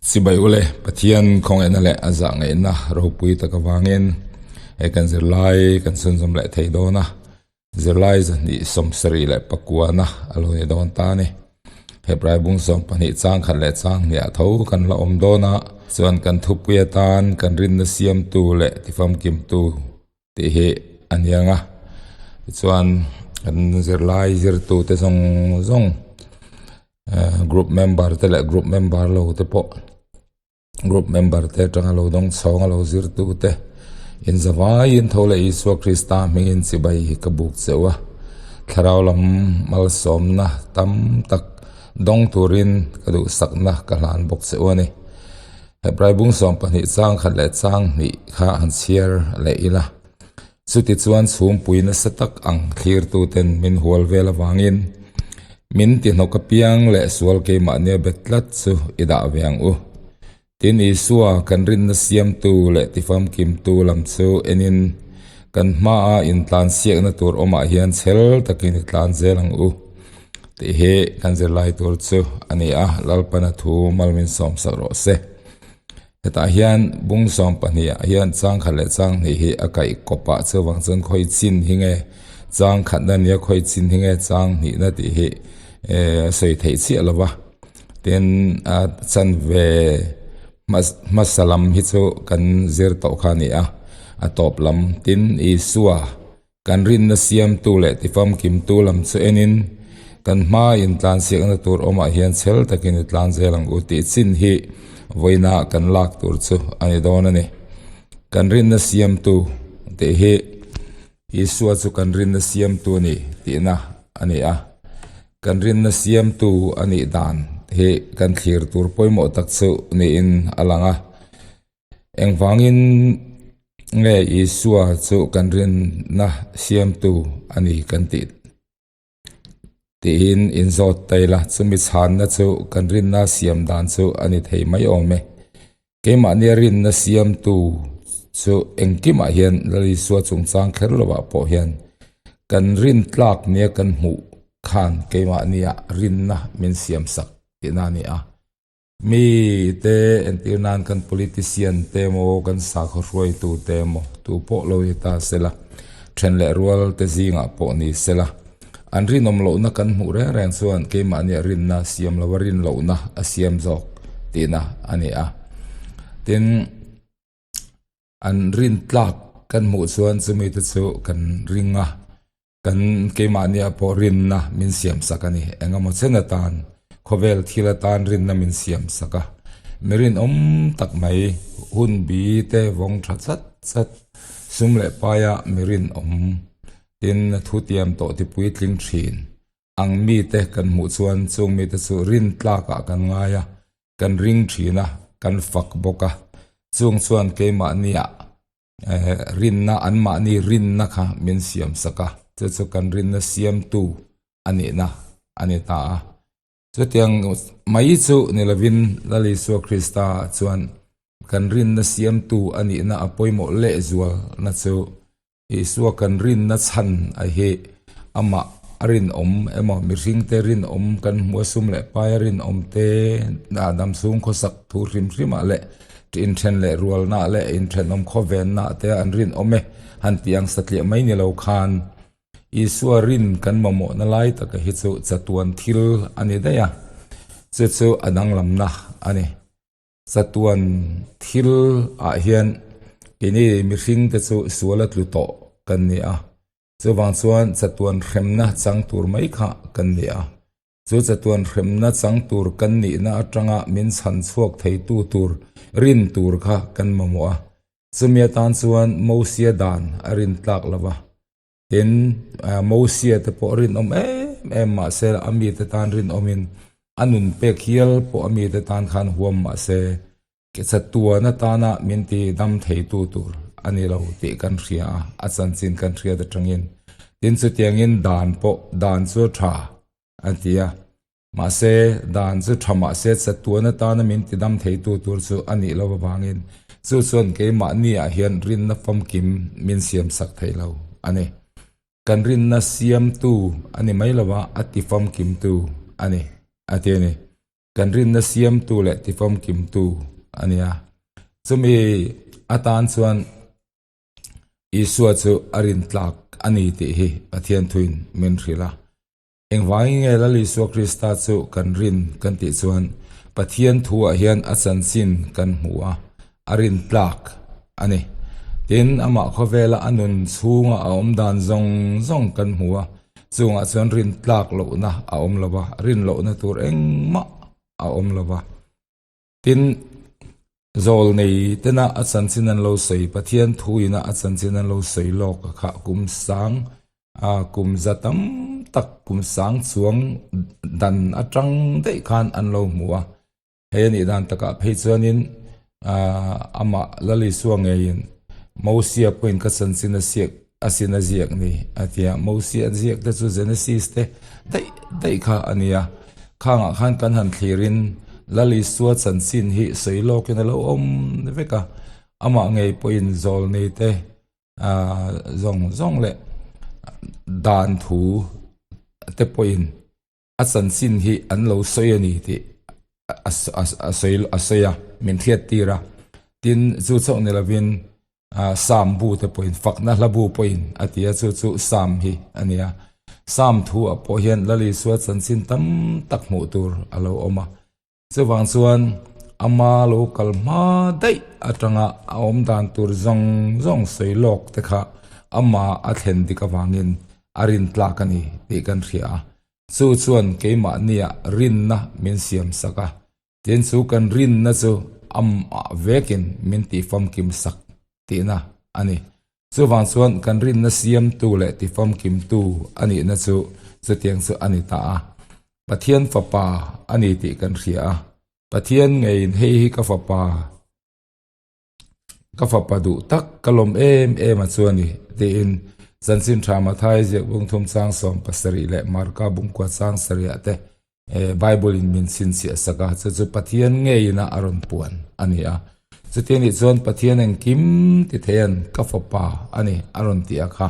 Chibai ule, Pathian khawngaihna leh a zah ngaihna ropui tak avangin he kan zirlai kan chhunzawm leh thei dawn a, zirlai zahnih sawmsarih leh pakuana a lo ni dawn ta a ni. Hebrai bung 12 chang khat leh chang hniah tho kan la awm dawn a, chuan kan thupui atan kan rinna siamtu leh tifamkimtu tih hi a niang a tichuan kan zirlai zirtute zawng zawng ehh group member te leh group member lo te pawh group member te atanga lo dawng chhawng a lo zirtu te inzavaiin tho leh Isua Krista hmingin chibai hi ka buk cheu a thlarau lam malsawmna tam tak dawng turin ka duhsakna ka hlan bawk cheu a ni. Hebrai bung 12 chang khat leh chang hnih kha han chhiar leh ila. Chuti chuan chhungpui nasa tak ang thlirtuten min hual vel avangin min tihnawk apiang leh sual keimahnia bet tlat chu i dah ve ang u. Tin Isua kan rinna siamtu leh tifamkimtu lam chu enin kan hmaa intlansiakna tur awmah hian chhel takin i tlan zel ang u. Tih hi kan zirlai tur chu a ni a, Lalpana thu mal min sawm sak rawh se. Hetah hian bung 12 ah hian chang khat leh chang hnih hi a kaih kawp ah chuvang chuan khawi chin hi nge chang khatna nia khawi chin hi nge chang hnihna tih hi eh a sawi theih chiah lo va. Tin a chanve hmasa lam hi chu kan zir tawh kha a ni a, a tawp lam tin Isua Kan rinna siamtu leh tifamkimtu lam chu enin kan hma intlansiakna tur awmah hian chhel takin i tlan zel ang u tih chin hi vawiina kan lak tur chu a ni dawn a ni. Kan rinna siamtu tih hi Isua chu kan rinna siamtu a ni tihna a ni a. Kan rinna siamtu a nih dan hi kan thlir tur pawimawh tak chu niin a lang a. Engvangin nge Isua chu kan rinna siamtu a ni kan tih tiin inzawt ta ila, chumi chhanna chu kan rinna siam dan chu a ni thei mai awm e. Keimahnia rinna siamtu chu engkimah hian Lal Isua chungchang kher lovah pawh hian kan rin tlak nia kan hmuh khan keimahnia rinna min siamsak tihna a ni a. Mi te entir nan kan politician te emaw kan sakhaw hruaitu te emaw tu pawh lo ni ta sela then leh rual te zingah pawh ni sela an rinawm lohna kan hmuh reng reng chuan keimahnia rinna siam lova rin lohna a siam zawk tihna a ni a. Tin, an rin tlak kan hmuh chuan chumi te chu kan ring a. Kan keimahnia pawh rinna min siam sak a ni. Engemaw chen atan, khawvel thil atan rinna min siam sak a. Mi rinawm tak mai, hun bi te vawng tha chat chat, sum leh paia mi rinawm, tin thu tiam tawh ti puitling thin ang mite kan hmuh chuan chung mite chu rin tlakah kan ngai a, kan ring thin a, kan fak bawk a. Chung chuan keimahnia Rinna, anmahni rinna kha min siam sak a, chu chu kan rinna siamtu a nihna a ni ta a. Chutiang mai chu ni lovin Lal Isua Krista chuan kan rinna siamtu a nihna a pawimawh lehzualna chu Isua kan rinna chhan a hi amah a rinawm emaw mihringte rinawm kan hmu a sum leh pai a rinawm te damchhung khawsak thu hrim hrimah leh Inthen leh rualna leh inthenawm khawvenna te an rinawm e han tih ang satliah mai ni lo khan Isua rin kan mamawhna lai taka hi chu chatuan thil a ni daih a, chu chu a danglamna a ni. Chatuan thil ah hian keini mihring te chu sual a tlu tawh kan ni a, chuvang chuan chatuan hremna chang tur mai kha kan ni a. Chu chatuan hremna chang tur kan nihna atanga min chhan chhuak theitu tur rin tur kha kan mamawh a. Chumi atan chuan Mosia dan a rin tlak lo va. Tin, Mosia te pawh rinawm em em mah se a mite tan rinawmin a nun pek hial pawh a mite tan khan huam mah se chatuan atana min ti dam theitu tur a ni lo tih kan hria a, a chanchin kan hriat atangin. Tin, chutiangin dan pawh dan chu a tha a ti a, mahse dan chu tha mahse chatuan atana min ti dam theitu tur chu a nih loh avangin chu chuan keimahniah hian rinna famkim min siam sak thei lo a ni. Kan rinna siamtu a ni mai lo a, a ti famkimtu a ni a ti a ni. Kan rinna siamtu leh tifamkimtu a nia. Chumi atan chuan Isua chu a rintlak a ni tih hi Pathian thuin min hrilh a. Engvangin nge Lal Isua Krista chu kan rin kan tih chuan Pathian thuah hian a chanchin kan hmu a, a rintlak a ni. Tin, amah khawvela a nun chhunga a awm dan zawng zawng kan hmu a, chungah chuan rintlak lohna a awm lo va, rin lohna tur engmah a awm lo va. Tin, zawl nei tena a chanchin an lo sawi, Pathian thuina a chanchin an lo sawi lawk a kha kum sang, kum za tam tak, kum sang chuang dan atang daih khan an lo hmu a. Hei a nih dan takah phei chuanin amah Lal Isua ngeiin Mosia pawhin ka chanchin a siak a sin a ziak ni a ti a. Mosia ziak te chu Genesis te daih daih kha a ni a. Khangah khan kan han thlirin Lal Isua chanchin hi sawi lawkin a lo awm vek a. Amah ngei pawhin zawlnei te zawng zawng leh dan thu te pawhin A chanchin hi an lo sawi a ni tih a sawi a sawi a, min hriat tir a. Tin, chu chauh ni lovin Sam bu te pawhin, fakna hla bu pawhin a ti a, chu chu Sam hi a ni a. Sam thu ah pawh hian Lal Isua chanchin tam tak hmuh tur a lo awm a. Chuvang chuan ama lo kal hma daih atanga a awm dan tur zawng zawng sawi lawk te kha ama a thlen dik avangin a rin tlak a ni tih kan hria a. Chu chuan keimahnia rinna min siam sak a, tin chu kan rinna chu amah vekin min tihfamkim sak tihna a ni. Chuvang chuan kan rinna siamtu leh tifamkimtu a nihna chu chutiang chu a ni ta a. Pathian fapa a ni tih kan hria a. Pathian ngeiin hei hi ka fapa, ka fapa duh tak, ka lawm em em a chu a ni tiin Chanchin Tha Mathai ziak bungthum chang 17 leh Marka bungkua chang sarih ah te Bible in min chhinchhiah sak a, chu chu Pathian ngeiin a a rawn puan a ni a. Chuti anih chuan Pathian engkim ti theian ka fapa a ni a rawn tih a kha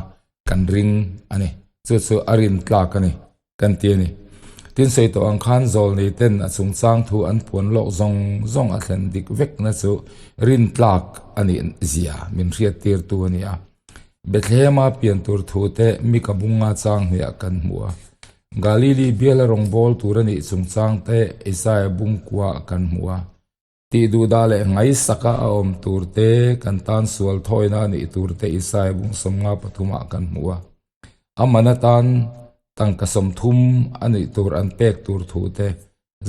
kan ring a ni. Chu chu a rin tlak a ni kan ti a ni. Tin sawi tawh ang khan zawlnei ten a chungchang thu an puan lawk zawng zawng a thlen dik vekna chu rin tlak a nih zia min hriat tirtu a ni a. Bethlehem-a pian tur thu te Mika bunga chang hniah kan hmu a. Galili biala rawngbâwl tur a nih chungchang te Isaia bungkua kan hmu a. Tih duhdah leh ngaihsaka a awm tur te, kan tan sual thawina a nih tur te Isaia bung 53 ah kan hmu a. A man atan tangka 30 a nih tur an pek tur thu te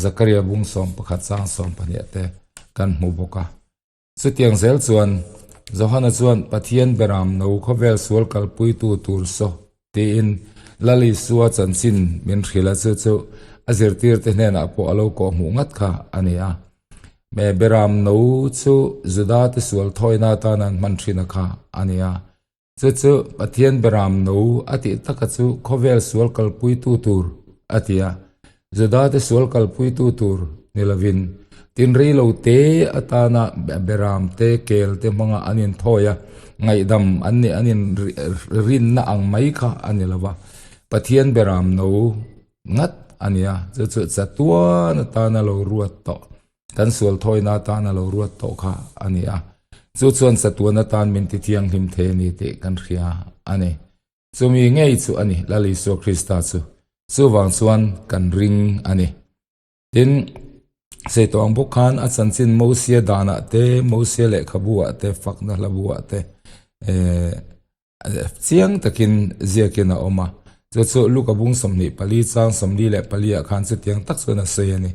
Zakaria bung 11 chang 12 te kan hmu bawk a. Chutiang zel chuan, Johana chuan Pathian beram no khawvel sual kalpuitu tur saw tiin Lal Isua chanchin min hrilh a, chu chu a zirtirte hnenah pawh a lo kawh hmuh ngat kha a ni a. Me beram no chu Judate sual thawina atan an hman thin a kha a ni a. Chu chu Pathian beram no a tih taka chu khawvel sual kalpuitu tur a ti a, Judate sual kalpuitu tur ni lovin tin rei lo te atana beram te kel te hmanga an inthawi a, ngaihdam an nih an inrinna ang mai kha a ni lo va, Pathian beram no ngat a ni a, chu chu chatuan atana lo ruat tawh. Kan sual thawina atan a lo ruat tawh kha a ni a, chu chuan chatuan atan min ti thianghlim thei a ni tih kan hria a ni. Chumi ngei chu a ni Lal Isua Krista chu. Chuvang chuan kan ring a ni. Tin, sei tawh ang bawk khan a chanchin Mosia danah te, Mosia lehkhabu ah te, fakna hlabu ah te, eh, Chiang takin ziakin a awm a, chu chu Luka bung 24 chang 44 ah khan chutiang tak chuan a sawi a ni.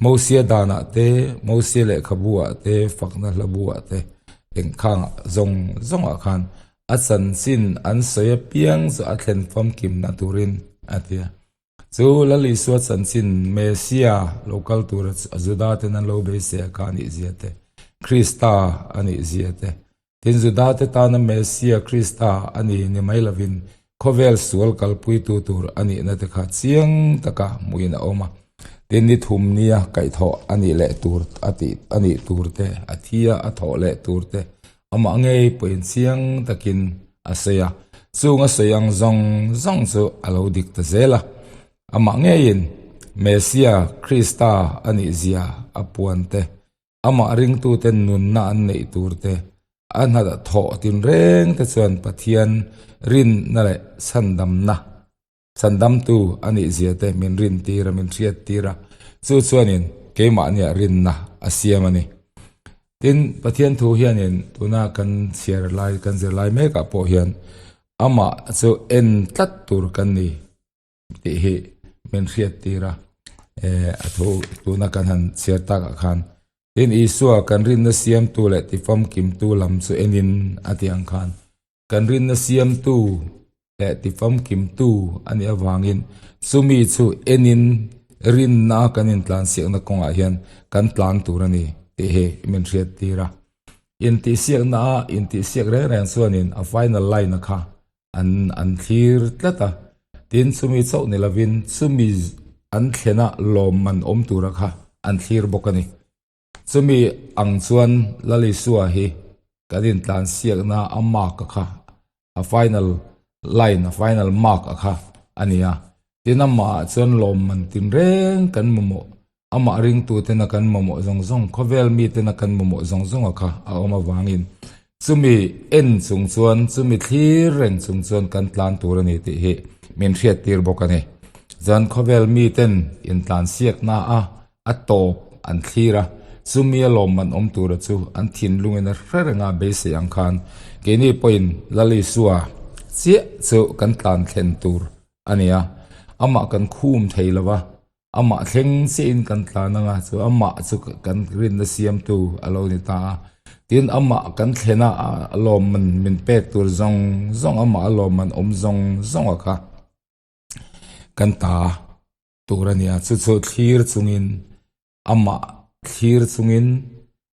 Mosia danah te, Mosia lehkhabu ah te, fakna hlabu ah te, engkhang zawng zawng ah khan a chanchin an sawi apiang chu a thlen famkimna turin a ti a. Chu Lal Isua chanchin Messia lo kal tura Juda ten an lo beisei a kha a nih zia te, Krista a nih zia te, Tin, Judate tana Messia, Krista, a ni ni mai lovin khawvel sual kalpuitu tur a nihna te kha chiang taka hmuhin a awm a. Tin, ni thum nia kaihthawh a nih leh tur a tih a nih tur te, a thi a a thawh leh tur te amah ngei pawhin chiang takin a sawi a. Chung a sawi ang zawng zawng chu a lo dik ta zel a. Amah ngeiin. Messia, Krista a nihzia a puan te, amah ringtuten nunna an neih tur te, a hna thawh tinreng te chuan Pathian rinna leh chhandamna, chhandamtu a nihzia te min rintir a, min hriattir a, chu chuanin keimahniah rinna a siam a ni. Tin, Pathian thu hianin tuna kan chhiar lai, kan zir lai mekah pawh hian amah chu en tlat tur kan ni tih hi min hriattir a, eh a thu tuna kan han chhiar takah khan. Tin, Isua kan rinna siamtu leh tifamkimtu lam chu enin a tih ang khan Kan rinna siamtu leh tifamkimtu a nih avangin chumi chu enin rinna kan intlansiakna kawngah hian kan tlan tur a ni tih hi min hriattir a. Intihsiakna a intihsiak reng reng chuanin a final line a kha an an thlir tlat a, tin chumi chauh ni lovin chumi an thlena lawmman awm tura kha an thlir bawk a ni. Chumi ang chuan Lalisua hi kan intlansiakna a mark a kha, a final line, a final mark a kha a ni a. Tin amahah chuan lawmman tinreng kan mamawh, amah ringtutena kan mamawh zawng zawng, khawvel mitena kan mamawh zawng zawng a kha a awm avangin chumi en chung chuan, chumi thlir reng chung chuan kan tlan tur a ni tih hi min hriattir bawk a ni. Chuan khawvel miten intlansiakna a A tawp an thlir a, chumi a lawmman awm tura chu an thinlungin a hre reng a beisei ang khan keini pawhin Lalisua chiah chu kan tlan thlen tur a ni a, amah kan khum thei lo va, amah thleng chiahin kan tlan ang a, chu amah chu kan rinna siamtu a lo ni ta a, tin amah kan thlen a, a lawmman min pek tur zawng zawng amah a lawmman awm zawng zawng a kha kan ta. Tur a nia, chu chu thlir chungin, amah thlir chungin,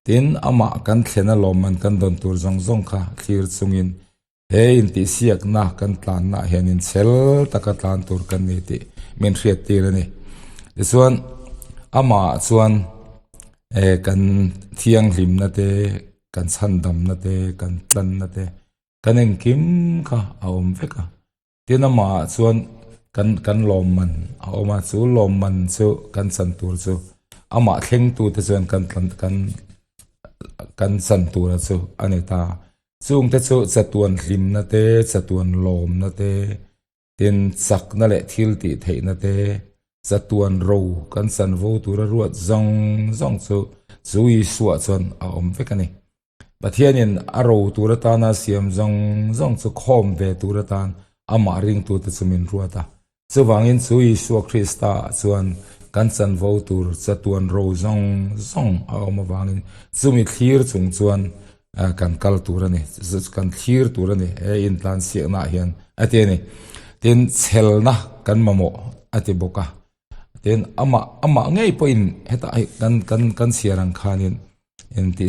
tin amah kan thlen a lawmman kan dawn tur zawng zawng kha thlir chungin he intihsiakna kan tlanna ah hianin chhel taka tlan tur kan ni tih min hriattir a ni. Tichuan amah ah chuan eh kan thianghlimna te, kan chhandamna te, kan tlanna te, kan engkim kha a awm vek a. Tin amah ah chuan kan kan lawmman a awm a, chu lawmman chu kan chan tur chu amah thlengtu te chuan kan kan kan chan tura chu a ni ta. Chungte chu chatuan hlimna te, chatuan lawmna te, tin chakna leh thil tih theihna te, chatuan ro kan chanvo tura ruat zawng zawng chu chu Isua chuan a awm vek a ni. Pathianin a ro tur atana siam zawng zawng chu khawm ve tur atan amah ringtute chu min ruat a. Chuvangin chu Isua Krista ah chuan kan chanvo tur chatuan ro zawng zawng a awm avangin chumi thlir chung chuan kan kal tur a ni, kan thlir tur a ni he intlansiakna ah hian a ti a ni. Tin, chhelna kan mamawh a ti bawk a. Tin, amah amah ngei pawhin hetah hi kan kan kan chhiar ang khanin Engti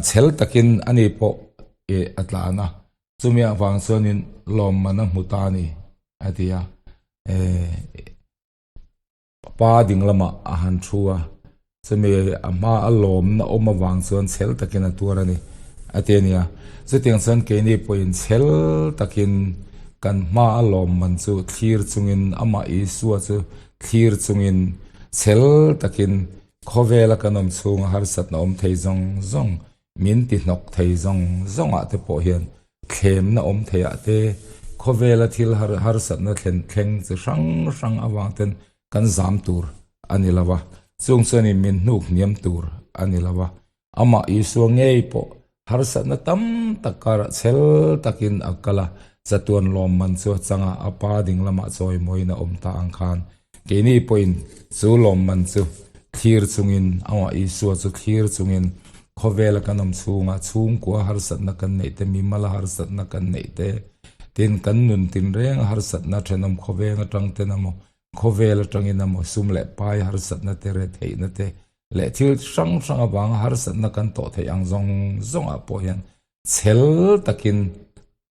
chhel takin ani pawh ih a tlan a, chumi avang chuanin lawmman a hmu ta a ni a ti a, eh pa ding lamah a han thu a, chumi a hma a lawmna awm avang chuan chhel takin a tuar a ni a ti a nia. Chutiang chuan keini pawhin chhel takin kan hma a lawmman chu thlir chungin amah Isua chu thlir chungin chhel takin Khawvela kan awm chhunga harsatna awm thei zawng zawng, min ti hnawk thei zawng zawngah te pawh hian thlemna awm theiah te, khawvela thil harsatna thlen thleng chi hrang hrang avang ten kan zam tur a ni lo a, chung chuanin min hnuk hniam tur a ni lo a. Amah Isua ngei pawh harsatna tam tak karah chhel takin a kal a, chatuan lawmman chu a chang a, a pa ding lamah chawimawiin a awm ta ang khan keini pawhin chu lawmman chu thlir chungin, amah Isua chu thlir chungin khawvela kan awm chhungah chhungkua harsatna kan neih te, mimala harsatna kan neih te, tin kan nun tinreng a harsatna thenawm khawveng atang ten emaw, khawvel atangin emaw sum leh pai harsatna te, retheihna te, leh thil hrang hrang avanga harsatna kan tawh theih ang zawng zawngah pawh hian chhel takin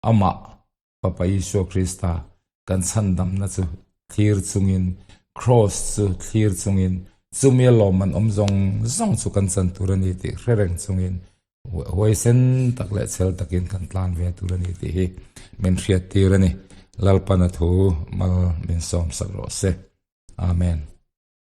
amah Fapa Isua Krista kan chhandamna chu thlir chungin, Kraws chu thlir chungin, chumi a lawmman awm zawng zawng chu kan chan tur a ni tih hre reng chungin huaisen tak leh chhel takin kan tlan ve tur a ni tih hi min hriattir a ni. Lalpana thu mal min sawmsak rawh se. Amen.